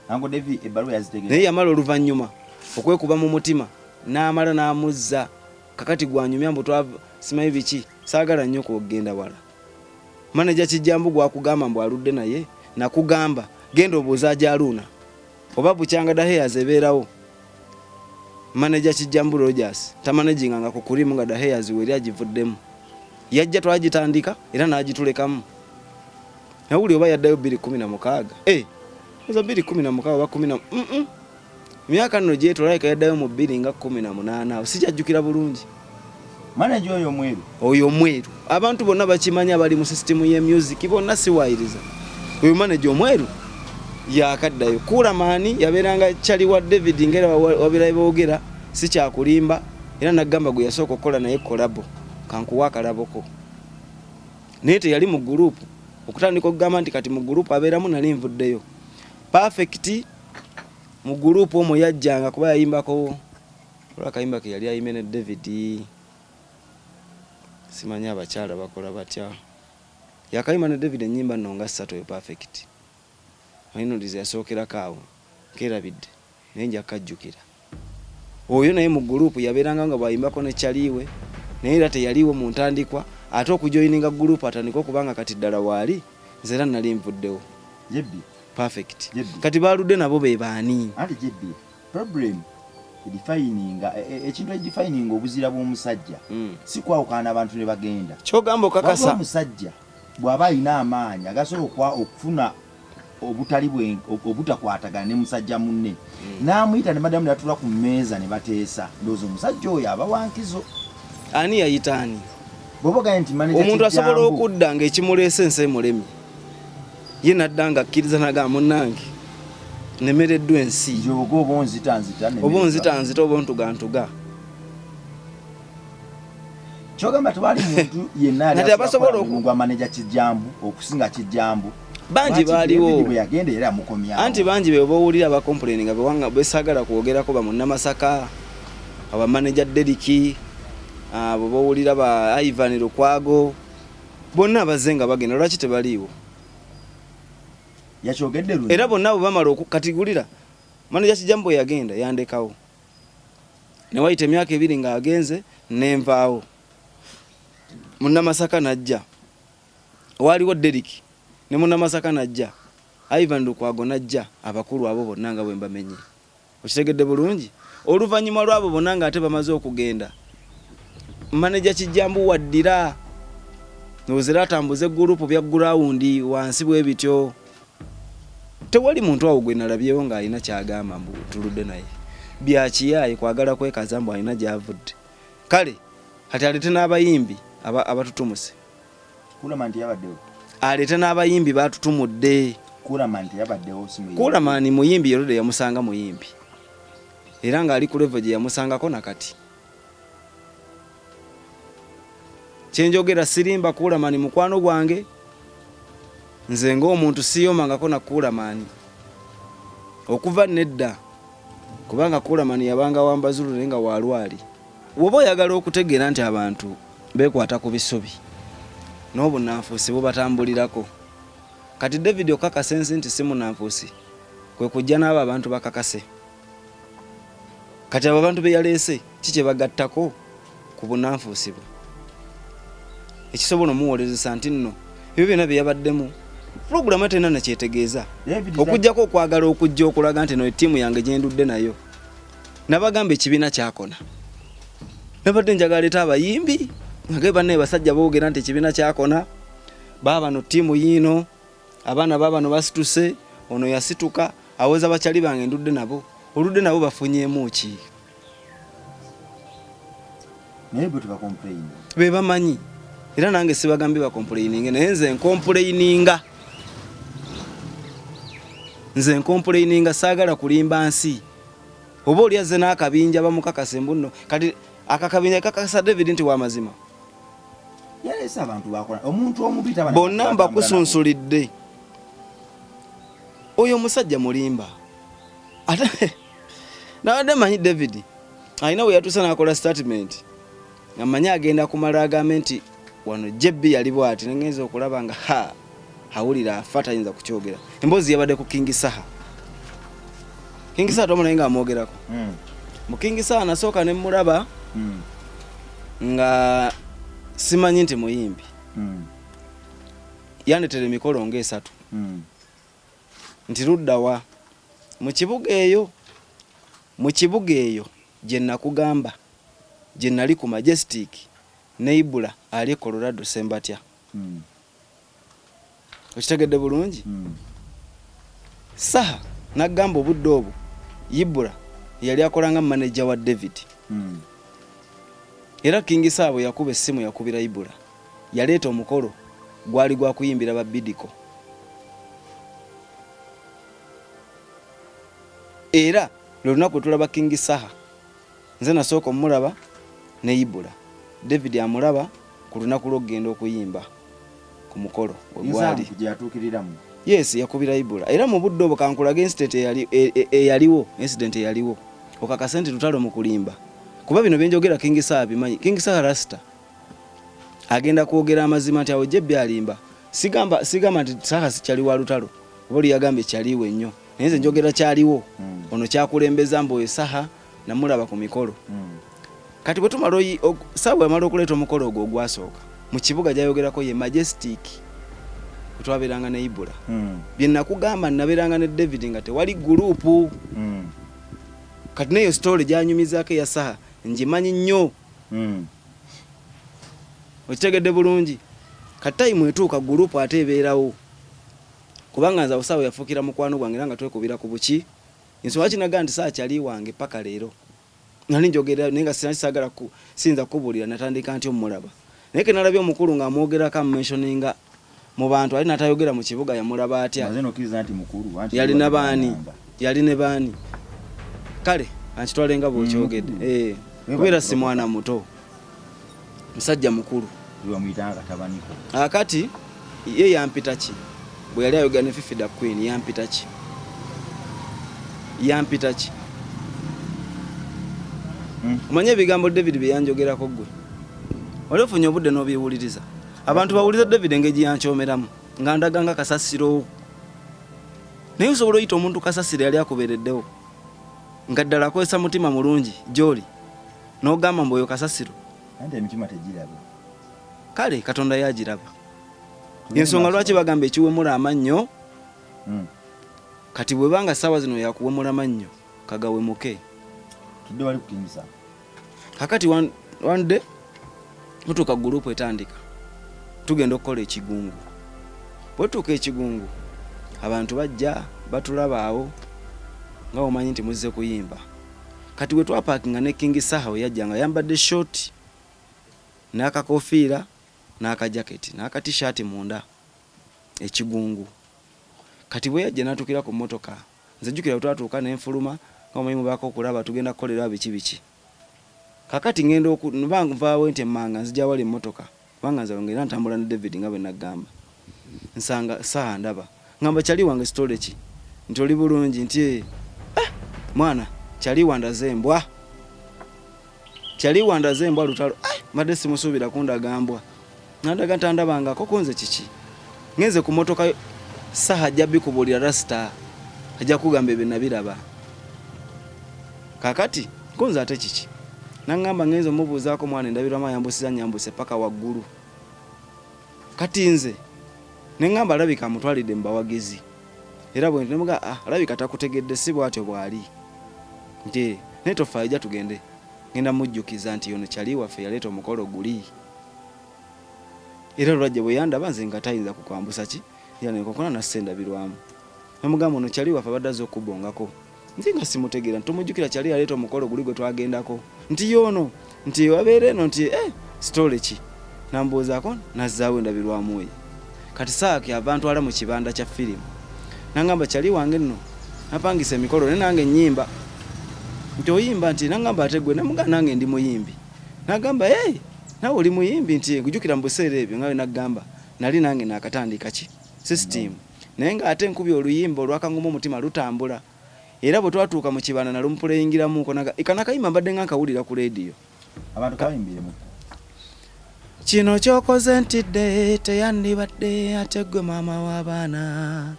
Uncle Davy ebbaluwa yazitegeka. Naye yamala oluvannyuma okwekuba mu mutima n'amala n'amuzza kakati gw'anyumya mbu twava simanyi biki saagala nnyo kugenda wala. Manager Kijjambu gwakugamba mbu aludde naye nakugamba genda obuuze Ajaluuna oba bukyanga da hairs ebeerawo. Manager Kijjambu Rogers tamanaginganga ku Kurimu nga da hairs weri agivuddemu. Yajja twagitandika era n'agitulekamu. Nawuli oba yaddayo 2016. Eh, oza 2016 oba kumi na Emyaka nno gyetwala alabika yaddayo mu bbiri nga kumi na munaana awo sikyajjukira bulungi. Manager oyo omweru. Oyo omweru. Abantu bonna bakimanyi abali mu system ye music bonna siwayiriza. Oyo manager omweru yakaddayo. Kulamani yabeeranga chali wa David ngera wabeera boogera si kyakulimba era n'agamba gwe yasooka okukola naye collabo kankuwa akalaboko. Naye teyali mu group okutandika okugamba nti kati mu group abeeramu nali nvuddeyo. Perfect mu group omwo yajjanga kuba yayimbako olw'akayimba ke yali ayimbye ne David. Simanyi abakyala bakola batya. Yakayimba ne David ennyimba nno nga ssatu eyo Perfect. Manyi yasookerako awo nkerabidde naye nja kukajjukira. Oyo naye mu gulupu yabeeranga nga bw'ayimbako ne Chaliwe, naye era teyaliiwo mu ntandikwa, ate okujoyininga gulupu atandike okuba nga kati ddala waali, nze era nali nvuddewo. JB. Perfect. JB. Kati baaludde nabo be baani? Anti JB, problem edefininga ekintu edefininga obuzira bw'omusajja si kwawukana n'abantu ne bagenda. Ky'ogamba Wabula okakasa? omusajja bw'aba alina amaanyi agasobola okufuna obutali obutakwatagana ne musajja munne n'amuyita ne maddamu ne batuula ku mmeeza ne bateesa, ndowooza omusajja oyo aba wa nkizo. Ani yayita ani? Bw'oba ogambye nti manager Omuntu asobola Kijjambu okudda ng'ekimuleese ensi emulemye, ye n'adda ng'akkiriza n'agamba munnange nemereddwa ensi. Njoga oba onzita nzita Oba onzita nzita oba ontuga ntuga. Kyogamba tewali muntu yenna Kati abasobola gwa manager Kijjambu okusinga Kijjambu. Bangi Lwaki baaliwo. David bwe yagenda era yamukomyawo. Anti bangi be b'owulira abacomplaininga bewanga besaagala kwogerako ba Munnamasaka, aba manager Derrick, abo b'owulira ba Ivan Lukwago, bonna abazze nga bagenda lwaki tebaliiwo? Yakyogedde luno. Era bonna bwe bamala kati gulira manager Kijjambu bwe yagenda yandekawo. Ne wayita emyaka 2 ng'agenze nenvaawo. Munnamasaka n'ajja. Waaliwo Derrick ne Munnamasaka n'ajja. Ivan Lukwago n'ajja, abakulu abo bonna nga bwe mbamenye. Okitegedde bulungi? Oluvannyuma lw'abo bonna ng'ate bamaze okugenda, manager Kijjambu waddira ndowooza era atambuze gulupu bya gurawundi wansi bwe bityo. Tewali muntu awo gwe nalabyewo ng'alina ky'agamba mbu tuludde naye. Bya kiyaaye kwagala kwekaza mbu alina gy'avudde. Kale kati aleete n'abayimbi abatutumuse. Kulaman teyabaddewo. Aleete n'abayimbi batutumudde. Kulaman teyabaddewo si muyimbi. Kulaman muyimbi yolode yamusanga muyimbi. Era ng'ali ku level gye yamusangako na kati. Kyenjogera sirimba, Kulaman mukwano gwange. Nze ng'omuntu siyomangako na Kulaman. Okuva nedda kubanga Kulaman yabanga wa Mbazulu naye nga wa lwali. Bw'oba oyagala okutegeera nti abantu beekwata ku bisubi n'obunnanfuusi bubatambulirako. Kati David okukakasa ensi nti si munnanfuusi kwe kujja n'abo abantu bakakase. Kati abo abantu be yaleese ki kye bagattako ku bunnanfuusi bwe ekisobola omuwolereza nti nno ebyo byonna bye yabaddemu pulogulaamu terina na kyetegeeza okuggyako okwagala okujja okulaga nti no ttiimu yange gye ndudde nayo. Nabagamba ekibiina kyakona. Nabadde njagala leeta abayimbi nga bannaye basajja boogera nti ekibiina kyakona, baabano ttiimu yiino, abaana baabano basituse, ono yasituka, aweza bakyali bange ndudde nabo, oludde nabo bafunyeemu ki? Naye bwe tubacomplaininga. Be bamanyi. Era nange sibagambye bacomplaininge, naye nze ncomplaininga. Nze ncomplaininga, saagala kulimba nsi. Oba oli azze n'akabinja bamukakase mbu nno kati akakabinja kakakasa David nti wa mazima. Yaleese abantu bakola omuntu omubi taba bonna mbakusunsulidde. Oyo omusajja mulimba. Ate nabadde manyi David alina we yatuuse n'akola statement nga mmanyi agenda kumala agambe nti wano JB yali bw'ati, ne ngenza okulaba nga ha awulira afa tayinza kukyogera. Emboozi yabadde ku King Saha. King Saha twamulaye nga amwogerako. Mu King Saha nasooka ne mmulaba nga simanyi nti muyimbi. Yandetera emikolo ng'esatu. Nti ludda wa? Mu kibuga eyo. Mu kibuga eyo gye nakugamba gye nali ku Majestic ne Ibula ali e Colorado Ssembatya. Okitegedde bulungi? Saha n'agamba obudde obwo Ibula yali akola nga maneja wa David. Era King Saha bwe yakuba essimu yakubira Ibula. Yaleeta omukolo gwali gwa kuyimbira ba Bidco. Era lwe lunaku lwe tulaba King Saha. Nze nasooka omulaba ne Ibula. David amulaba ku lunaku lw'okugenda okuyimba ku mukolo we gwali. Yes, yakubira Ibula. Era mu budde obwo kankulaga incident eyaliwo, incident eyaliwo. Okakase nti lutalo mu kulimba. Kuba bino bye njogera King Saha abimanyi. King Saha Rasta agenda kwogera amazima nti awo JB alimba. Sigamba sigamba nti Saha sikyali wa lutalo, oba oli yagambye kyaliwe nnyo, naye nze njogera kyaliwo. Ono kyakulembeza mbu oyo Saha namulaba ku mikolo. Kati bwe tumala Saha bwe yamala okuleeta omukolo ogwo ogwasooka mu kibuga gyayogerako ye Majestic bwe twabeeranga ne Ibula. Bye nakugamba nabeeranga ne David nga tewali gurupu. Kati neyo story gyanyumizaako eya Saha ngimanyi nnyo. Okitegedde bulungi? Kati time etuuka gurupu ate ebeerawo, kubanga nze awo Saha we yafuukira mukwano gwange era nga twekubira ku buki. Ensonga lwaki nagamba nti Saha kyali wange paka leero. Nali njogera naye nga sinali saagala ku siyinza kukubuulira natandika ntya omulaba. Naye ke nalabye omukulu ng'amwogerako amumentioninga mu bantu ate n'atayogera mu kibuga yamulaba atya? Omaze n'okkiriza nti mukulu anti Yali na bwe baani? bagamba. Yali ne baani? Kale ankitwale nga bw'okyogedde. Mukulu. Eh, Webale kubeera si kulokoka. mwana muto. Musajja mukulu. Bamuyitanga katabaniko. Akati ye yampita ki? Bwe yali ayogera ne Fifi da Queen yampita ki? Yampita ki? Omanyi ebigambo David bye yanjogerako ggwe? Wali ofunye obudde n'obiwuliriza? Abantu bawulize David engeri gye yankyomeramu nga ndaga nga kasasiro. Naye osobola oyita omuntu kasasiro yali akubeereddewo nga ddala akozesa mutima mulungi gy'oli n'ogamba mbu oyo kasasiro. Anti emitima tegiraba. Kale Katonda yagiraba. Ensonga lwaki bagamba ekiwemula amannyo. Kati bwebanga ssaawa zino yakuwemula mannyo kagawemuke. Tudde wali kutingisa. Kakati one day tutuuka gurupu etandika tugenda okukola ekigungu. Bwe tutuuka ekigungu abantu bajja batulaba awo nga omanyi nti muzze kuyimba. Kati bwe twapakinga ne King Saha we yajja nga ayambadde short n'akakofiira n'akajaketi n'akatishaati munda ekigungu. Kati bwe yajja n'atuukira ku mmotoka, nze jjukira bwe twatuuka ne nfuluma nga omanyi mubaako okulaba tugenda kukolera biki biki. Kaakati ŋŋenda oku, nba nvaawo nti emmanga nzija awali emmotoka kubanga nze awo era ntambula ne David nga bwe naggamba. Nsanga Saha ndaba. Ŋŋamba kyali wange story ki? Nti oli bulungi? Nti ee. Eh! Mwana, kyali wandaze embwa. Kyali wandaze embwa lutalo. Eh! Mbadde simusuubira kundaga mbwa. Nandaga ntandabangako ko nze kiki? Ngenze ku mmotoka Saha ajja bikubuulira Rasta. Ajja kugamba ebyo nabiraba. Kaakati ko nze ate kiki? Naŋŋamba ngenze omubuuzaako mwana endabirwamu ayambusiza nnyambuse paka waggulu. Kati nze ne ŋŋamba alabika amutwalidde mu bawagizi. Era bwe ne mugamba ah alabika takutegedde si bw'atyo bw'ali. Nti naye tofaayo jja tugende. Ngenda mujjukiza nti ono kyali waffe yaleeta omukolo guli. Era olwajja bwe yandaba nze nga tayinza kukwambusa ki era ne nkonkona nassa endabirwamu. Ne mugamba ono kyali waffe abadde azze okukubongako. Nze nga simutegeera nti tomujjukira kyali yaleeta omukolo guli gwe twagendako. Nti y'ono nti wabeera eno nti eh story ki? Nambuuzaako nazzaawo endabirwamu ye. Kati Saha kyava antwala mu kibanda kya firimu. Nangamba kyali wange nno napangisa emikolo naye nange nnyimba. Nti oyimba nti nangamba ate gwe namugamba nange ndi muyimbi. Nagamba hey nawe oli muyimbi nti nkujjukira mu biseera ebyo nga bwe nagamba nali nange naakatandika ki system naye ng'ate nkubye oluyimba olwakanguma omutima lutambula era bwe twatuuka mu kibanda nalumupuleyingiramuuko naga kano akayimba mbadde nga nkawulira ku leediyo. Abantu kabayimbiremu. Kino ky'okoze ntidde teyandibadde ate ggwe maama w'abaana.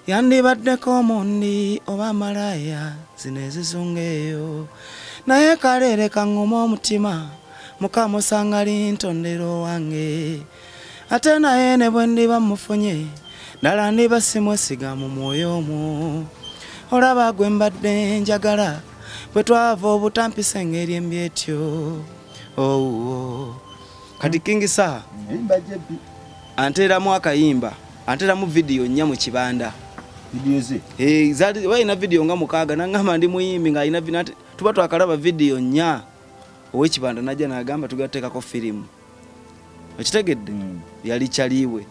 Yandibaddeko omundi oba malaaya zino ezizunga eyo. Naye kale leka ŋŋume omutima Mukama osanga alintondera owange. Ate naye ne bwe ndiba mmufunye ddala ndiba simwesiga mu mwoyo omwo. Olaba gwe mbadde njagala bwe twava obutampisa engeri embi etyo. Owuwo. Kati King Saha anteeramu akayimba, anteeramu vidiyo nnya mu kibanda. Vidiyo ze? Eh, zaali balina vidiyo nga 6 n'angamba ndi muyimbi ng'alina tuba twakalaba vidiyo 4 ow'ekibanda n'ajja n'agamba tugenda tuteekako firimu. Okitegedde? Yali kyaliwe.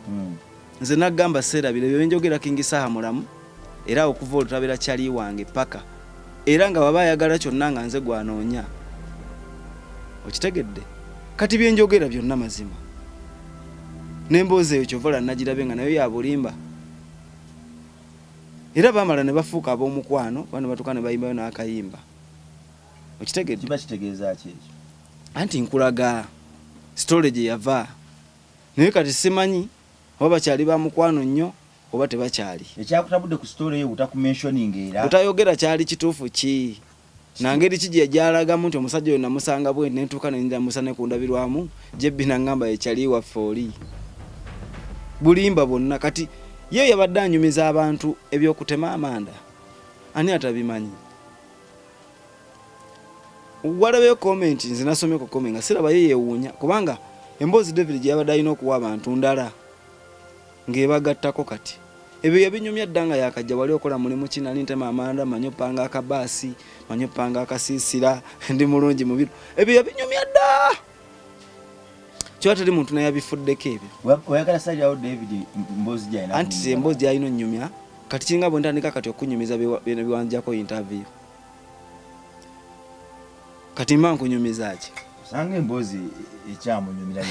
Nze nagamba seerabira ebyo bye njogera King Saha mulamu era okuva olwo tabeera kyali wange paka era nga bw'aba ayagala kyonna nga nze gw'anoonya. Okitegedde? Kati bye njogera byonna mazima. N'emboozi eyo ky'ova olaba nagirabye nga nayo ya bulimba. Era baamala ne bafuuka ab'omukwano kuba ne batuuka ne bayimbayo n'akayimba. Okitegedde? Kiba kitegeeza ki ekyo? Anti nkulaga story gye yava. Naye kati simanyi. Oba bakyali ba mukwano nnyo oba tebakyali. Ekyakutabudde ku story eyo butakumentioninga era. Butayogera kyali kituufu ki? Na ngeri ki gye gyalagamu nti omusajja oyo namusanga bwenti ne ntuuka ne ndamusa ne ku ndabirwamu JB n'angamba ye kyali waffe oli. Bulimba bwonna kati ye yabadde anyumiza abantu eby'okutema amanda ani atabimanyi? Walabeyo comment nze nasomye ku comment nga siraba ye yewuunya kubanga emboozi David gye yabadde alina okuwa abantu ndala ng'ebagattako kati ebyo yabinyumya dda nga yakajja wali okola mulimu ki nali ntema amanda manyi opanga akabaasi manyi opanga akasiisira ndi mulungi mu biro ebyo yabinyumya dda kiba teri muntu naye abifuddeko ebyo oyagala salirawo David mboozi gyalina anti emboozi gyalina onnyumya kati kiringa bwe ntandika kati okunyumiza byewanjako interview Kati mba nkunyumiza ki? Osanga emboozi ekyamunyumira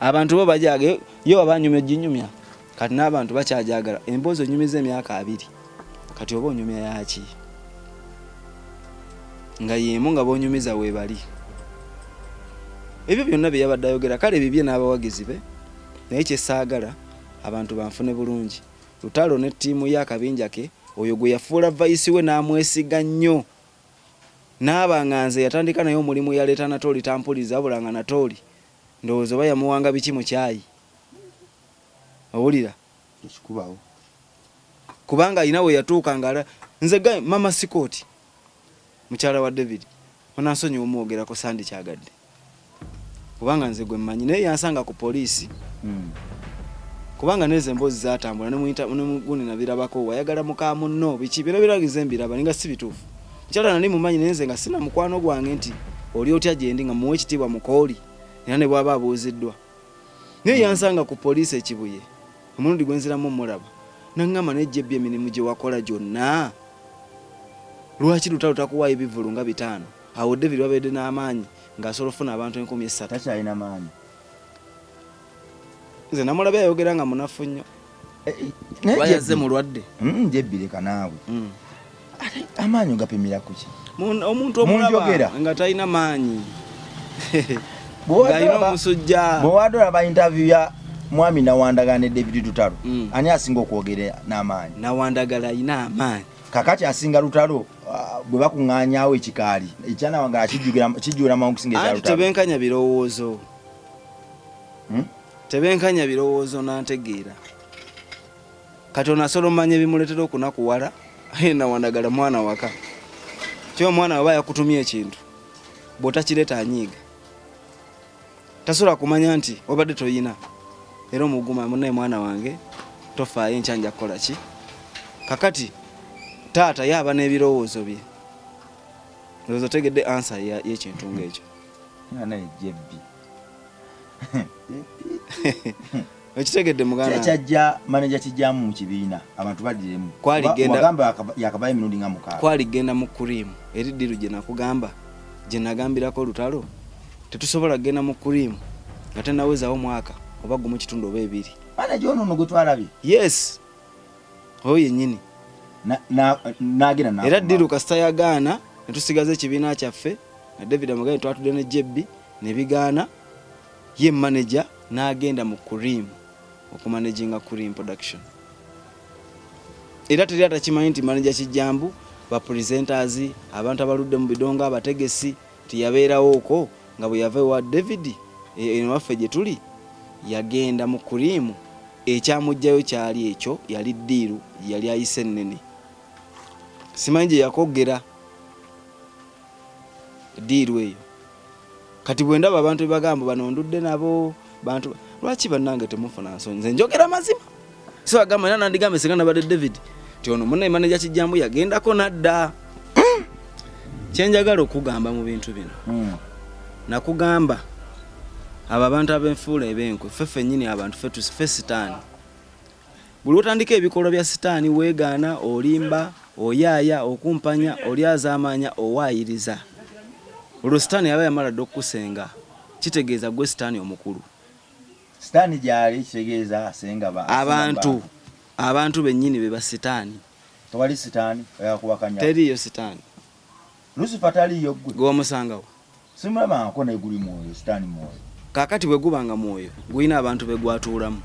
abantu bo bajaga yo baba nyumya oginyumya kati n'abantu bakyajagala emboozi onyumiza emyaka abiri kati oba onyumya yaki nga yemu nga bonyumiza webali ebyo byonna bye yabadde ayogera kale bibye n'abawagizi be naye kyesaagala abantu banfune bulungi Lutalo ne ttiimu ye akabinja ke oyo gwe yafuula vayisi we n'amwesiga nnyo n'aba nga nze yatandika naye omulimu yaleeta Natooli tampuliriza wabula nga Natooli ndowooza oba yamuwanga biki mu kyayi owulira Tekikubawo. Kubanga alina we yatuuka nga nze guy mama Sikooti mukyala wa David Munansonyiwa omwogerako sandikyagadde kubanga nze gwe mmanyi naye yansanga ku poliisi hmm. kubanga nezo emboozi zatambula nemugundi nabirabako wayagala muka munno biki byona biragize mbiraba ninga si bituufu mukyala nali mumanyi naye nze nga sina mukwano gwange nti oli otya gyendi nga muwa ekitiibwa mukooli era ne bwaba abuuziddwa naye hmm. yansanga ku poliisi ekibuye omulundi gwe nziramu omulaba nangamba naye jebbi emirimu gye wakola gyonna lwaki lutalo takuwaayo ebivvulu nga bitaano awo David wabeedde n'amaanyi ng'asobola okufuna abantu 3000. Takyalina maanyi. Nze namulabye ayogera nga munafu nnyo. Eh, eh, naye Oba yazze Jebbi- mulwadde. Jebbi leka naawe. Ate amaanyi ogapimira ku ki? Omuntu omulaba Munjogera. nga talina maanyi. Bw'owadde Ng'alina omusujja. Bw'owadde olaba interview ya mwami Nawandagala ne David Lutalo, Ani asinga okwogera n'amaanyi? Nawandagala alina amaanyi. Kakati asinga Lutalo bwe bakuŋŋaanyaawo ekikaali ekyanawangala kijjula mangu kusinga ekya Anti Lutalo. Tebenkanya birowoozo. Tebenkanya birowoozo nantegeera. Kati ono asobola omanya ebimuleetera okunakuwala aye Nawandagala mwana waka. Kyo omwana waba yakutumye ekintu bw'otakireeta anyiiga. Tasobola kumanya nti wabadde toyina era omuguma munnaye mwana wange tofaayo enkya nja kukola ki. Kakati taata ye aba n'ebirowoozo bye. Ndowooza otegedde ansa y'ekintu ng'ekyo. Naye Jebbi. Okitegedde muganda wange? Kyajja manager kijjamu mu kibiina abantu badiremu. Kwali genda wagamba yakavayo emirundi nga 6. Kwali genda mu cream eri diru gye nakugamba gye nagambirako Lutalo tetusobola kugenda mu cream nga tenawezaawo mwaka oba gumu kitundu oba ebiri. Manager ono ono gwe twalabye? Yes. Oyo yennyini. N'agenda n'akomawo. Era diru kasita yagaana ne tusigaza ekibiina kyaffe nga David amugambye twatudde ne JB ne bigaana ye manager n'agenda mu Kurim okumanaginga Kurim production. Era teri atakimanyi nti manager Kijjambu, ba presenters, abantu abaludde mu bidongo, abategesi nti yabeerawo okwo nga bwe yava ewa David eno waffe gye tuli yagenda mu Kurim ekyamuggyayo kyali ekyo yali ddiiru gye yali ayise ennene. Simanyi gye yakogera ddiiru eyo. Kati bwe ndaba abantu bebagamba bano ndudde nabo bantu lwaki bannange temufuna nsonyi nze njogera mazima si bagamba era nandigambe singa nabadde David nti ono munnaye maneja Kijjambu yagendako nadda. Kye njagala okugamba mu bintu bino nakugamba abo abantu abenfuula eb'enkwe ffe ffennyini abantu ffe sitaani. Buli lw'otandika ebikolwa bya sitaani weegaana, olimba, oyaaya, okumpanya, olyazaamaanya, owaayiriza. Olwo sitaani aba yamala dda okukusenga. Kitegeeza ggwe sitaani omukulu. Sitaani gy'ali kitegeeza asenga ba, asenga mu Abantu, bantu. abantu bennyini be basitaani. Tewali sitaani? Oyagala kuwakanya? Teriiyo sitaani. Lusifa taliiyo ggwe? Gwe wamusanga wa? Simulabangako naye guli mwoyo, sitaani mwoyo. Kaakati bwe guba nga mwoyo, gulina abantu be gwatuulamu.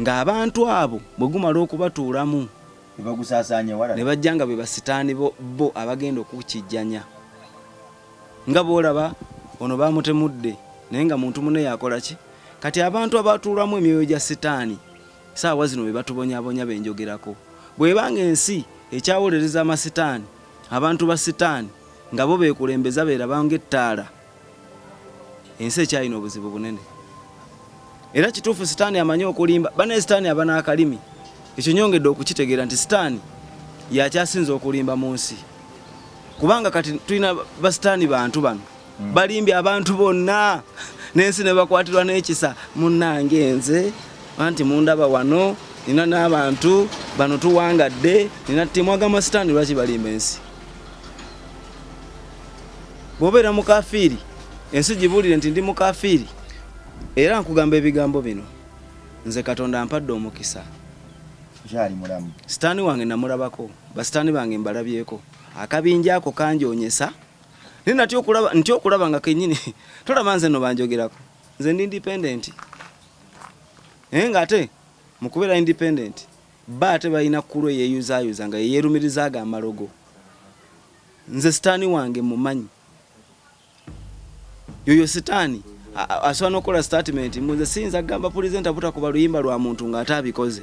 Ng'abantu abo bwe gumala okubatuulamu, Ne bagusaasaanya ewalala. Ne bajja nga be basitaani bo, bo abagenda okukijjanya. Nga bw'olaba ono bamutemudde, naye nga muntu munne y'akola ki? Kati abantu abatuulamu emyoyo gya sitaani, ssaawa zino be batubonyabonya be njogerako. Bw'eba ng'ensi ekyawolereza amasitaani, abantu ba sitaani, nga bo beekulembeza beeraba ng'ettaala, ensi ekyalina obuzibu bunene. Era kituufu sitaani amanyi okulimba. Banaye sitaani aba n'akalimi. Ekyo nyongedde okukitegeera nti sitaani yakyasinze okulimba mu nsi. Kubanga kati tulina basitaani bantu bano balimbye abantu bonna n'ensi ne bakwatirwa n'ekisa. Munnange nze anti mundaba wano nina n'abantu bano tuwangadde nina ttiimu. Agamba sitaani lwaki balimba ensi? Bw'obeera mukafiiri ensi gibuulire nti ndi mukafiiri. Era nkugamba ebigambo bino, nze Katonda ampadde omukisa. Okyali mulamu. Sitaani wange namulabako, basitaani bange mbalabyeko. Akabinja ako kanjoonyesa naye natya okulaba, ntya okulaba nga kennyini tolaba nze nno banjogerako. Nze ndi independent. Naye ng'ate mu kubeera independent bo ate balina kkulu eyeeyuzaayuza nga yeyeerumiriza ago amalogo. Nze sitaani wange mumanyi. Yoyo sitaani asobola n'okukola statement mbu nze siyinza kugamba pulezidenti butakuba luyimba lwa muntu ng'ate abikoze.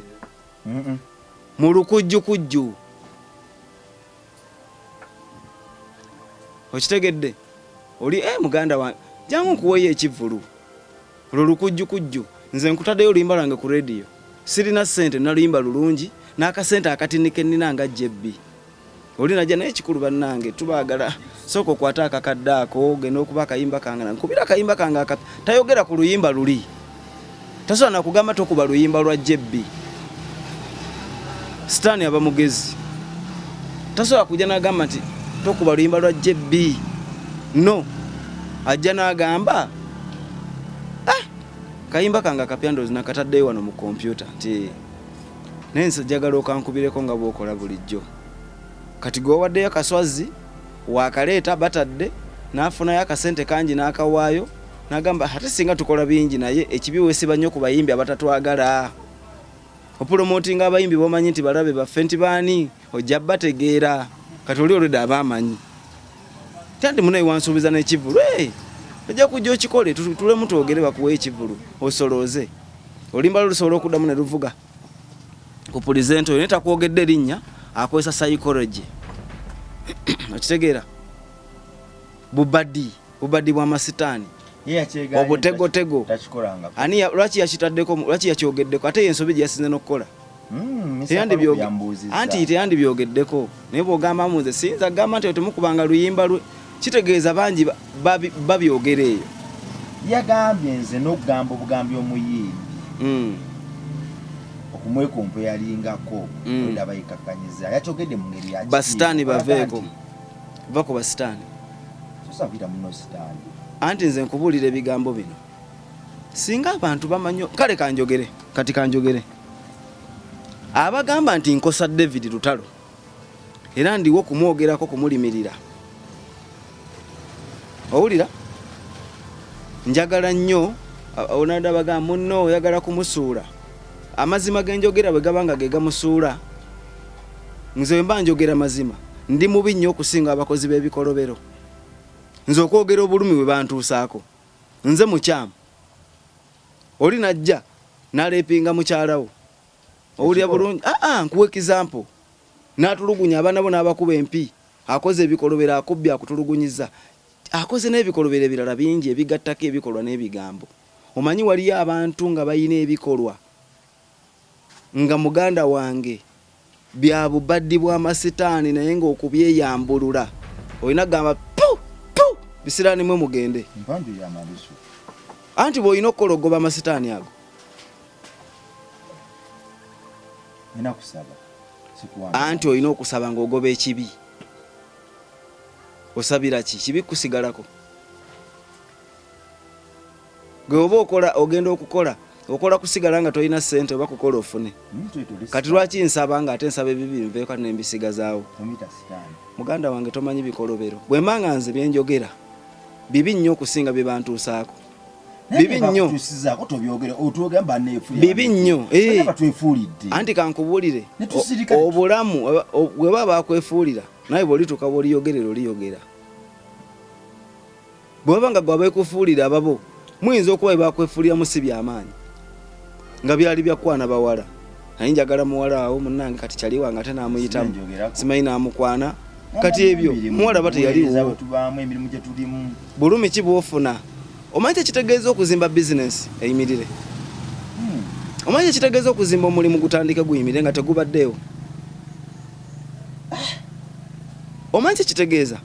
Mu lukujjukujju. Okitegedde? Oli muganda wange jangu nkuweeyo ekivvulu. Olwo lukujjukujju. Nze nkutaddeyo oluyimba lwange ku radio. Sirina ssente nina luyimba lulungi n'akasente akatini ke nnina nga JB. Oli najja naye kikulu bannange tubaagala sooka okwate akakadde ako ogenda okuba akayimba kange nkubira akayimba kange akapya. Tayogera ku luyimba luli. Tasobola na kugamba tokuba luyimba lwa JB. Sitaani aba mugezi. Tasobola kujja n'agamba nti tokuba luyimba lwa JB. No. Ajja n'agamba kayimba kange akapya ndowooza nakataddeyo wano mu kompyuta nti naye nze njagala okankubireko nga bw'okola bulijjo. Kati gwe wawaddeyo akaswazzi waakaleeta batadde n'afunayo akasente kangi n'akawaayo n'agamba ate singa tukola bingi naye ekibi weesiba nnyo ku bayimbi abatatwagala. Opulomotinga abayimbi b'omanyi nti balabe baffe nti baani ojja bategeera. Kati oli olwedda aba amanyi. Tanti munaye wansuubiza n'ekivvulu, hey, ojja kujja okikole tulemu twogere bakuwe ekivvulu osolooze. Oluyimba lwo lusobola okuddamu ne luvuga ku pulezidenti oyo naye takwogedde erinnya, akozesa psychology. Okitegeera? Bubadi, bubadi bwa masitaani. Obutegotego. Ani lwaki yakitaddeko, lwaki yakyogeddeko ate y'ensobi gye yasinze n'okukola. Anti teyandibyogeddeko naye bw'ogamba mbu nze siyinza kugamba nti temukubanga luyimba lwe kitegeeza bangi babyogera eyo. Yagambye nze n'okugamba obugambi omuyimbi okumwekompa eyalingako weda bayikakkanyiza yakyogedde mu ngeri ya basitaani baveeko va ku basitaani. Tosabira muno sitaani. Anti nze nkubuulira ebigambo bino singa abantu bamanyi kale kanjogere kati kanjogere abagamba nti nkosa David Lutalo era ndiwo kumwogerako kumulimirira. Owulira? Njagala nnyo onada bagamba munno oyagala kumusuula. Amazima ge njogera bwe gaba nga ge gamusuula, nze bwe mba njogera mazima ndi mubi nnyo okusinga abakozi b'ebikolobero. Nze okwogera obulumi bwe bantuusaako nze mukyamu. Oli najja n'aleepinga mukyala wo. Owulira bulungi? Nkuwa example. N'atulugunya abaana bo n'abakuba empi. Akoze ebikolobero, akubbye, akutulugunyizza. Akoze n'ebikolobero ebirala bingi ebigattako ebikolwa n'ebigambo. Omanyi waliyo abantu nga balina ebikolwa nga muganda wange bya bubaddi bwa masitaani naye ng'okubyeyambulula olina kugamba pu pu bisiraani mwe mugende. Anti bw'olina okukola okugoba amasitaani ago. Anti olina okusaba ng'ogoba ekibi. Osabira ki? Kibi kusigalako. Gwe oba okola ogenda okukola okola kusigala nga tolina ssente oba kukola ofune. Kati lwaki nsaba nga ate nsaba ebibi nveeko ate ne mbisigazaawo? Muganda wange tomanyi bikolobero. Bwe mba nga nze bye njogera bibi nnyo okusinga bye bantuusaako. Bibi nnyo. Bibi nnyo. Eh. Anti kankubuulire, obulamu bwe baba bakwefuulira nawe bw'olituuka bw'oliyogerera oliyogera. Bwe baba nga gwe abeekufuulira ababo muyinza okuba bye bakwefuuliramu si byamaanyi nga byali bya kukwana bawala naye njagala muwala awo munnange kati kyali wange ate n'amuyitamu simanyi n'amukwana kati ebyo muwala aba teyaliwo. Bulumi ki bw'ofuna? Omanyi kyekitegeeza okuzimba bizinensi eyimirire? Omanyi kyekitegeeza okuzimba omulimu gutandike guyimirire nga tegubaddeewo? Omanyi kyekitegeeza?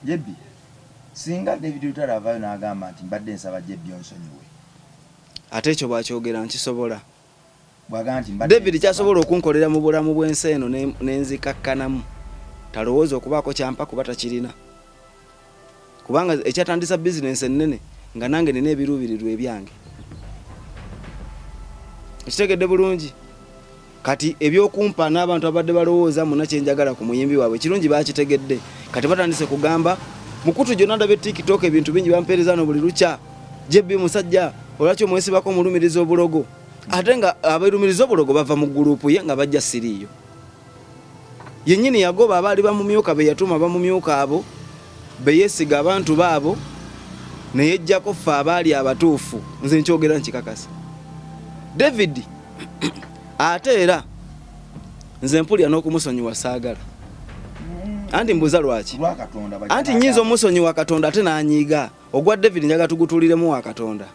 Jebbi, singa David Lutalo avaayo n'agamba nti mbadde nsaba Jebbi onsonyiwe. Ate ekyo bw'akyogera nkisobola. Bw'agamba nti mbadde David nsaba. Ky'asobola okunkolera mu bulamu bw'ensi eno ne nzikakkanamu, talowooza okubaako ky'ampa kuba takirina. Kubanga ekyatandisa bizinensi ennene nga nange nina ebiruubirirwa ebyange. Okitegedde bulungi? Kati eby'okumpa n'abantu abadde balowooza muna kye njagala ku muyimbi waabwe kirungi bakitegedde. Kati batandise kugamba mukutu gyonna ndabye TikTok ebintu bingi bampeereza no buli lukya. JB musajja olwaki omwesibako omulumiriza obulogo ate nga aberumiriza obulogo bava mu gulupu ye nga bajja siriiyo. Yennyini yagoba abaali bamumyuka be yatuma bamumyuka abo be yeesiga abantu be abo ne yeggyako ffe abaali abatuufu. Nze nkyogera nkikakasa. David ate era nze mpulira n'okumusonyiwa saagala. Anti mbuuza lwaki? Anti nnyinza omusonyiwa Katonda ate n'anyiiga. Ogwa David njagala tugutuliremu wa Katonda.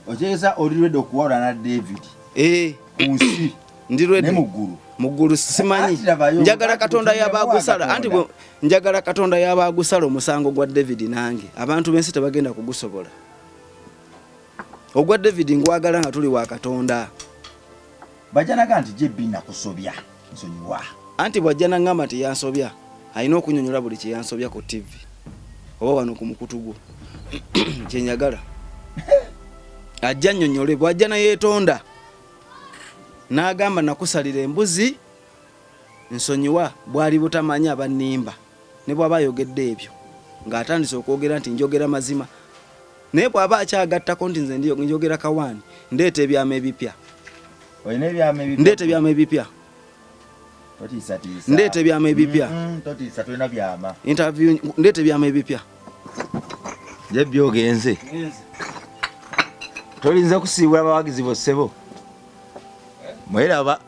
Okyegeza oli ready okuwawula na David? Eh. Ku nsi. Ndi ready. Ne mu ggulu. Mu ggulu simanyi. Njagala Katonda yaba agusala. Anti bwe njagala Katonda yaba agusala omusango gwa David nange. Abantu b'ensi tebagenda kugusobola. Ogwa David ngwagala nga tuli wa Katonda. Bajja naga nti JB nakusobya nsonyiwa. Anti bwajja nangamba nti yansobya alina okunyonyola buli kyeyansobya ku TV oba wano ku mukutu gwo kyenjagala ajja annyonnyole bwajja neyetonda nagamba nakusalira embuzi nsonyiwa bwali butamanya bannimba ne bwaba ayogedde ebyo ng'atandise okwogera nti njogera mazima naye bw'aba akyagattako nti nze njogera kawaani ndeeta ebyama ebipya. Olina ebyama ebipya? Ndeeta ebyama ebipya. Totiisatiisa. Ndeeta ebyama ebipya. Totiisa, tolina byama. Interview ndeeta ebyama ebipya. Jebbi ogenze. Tolinze kusiibula bawagizi bo ssebo. Mweraba.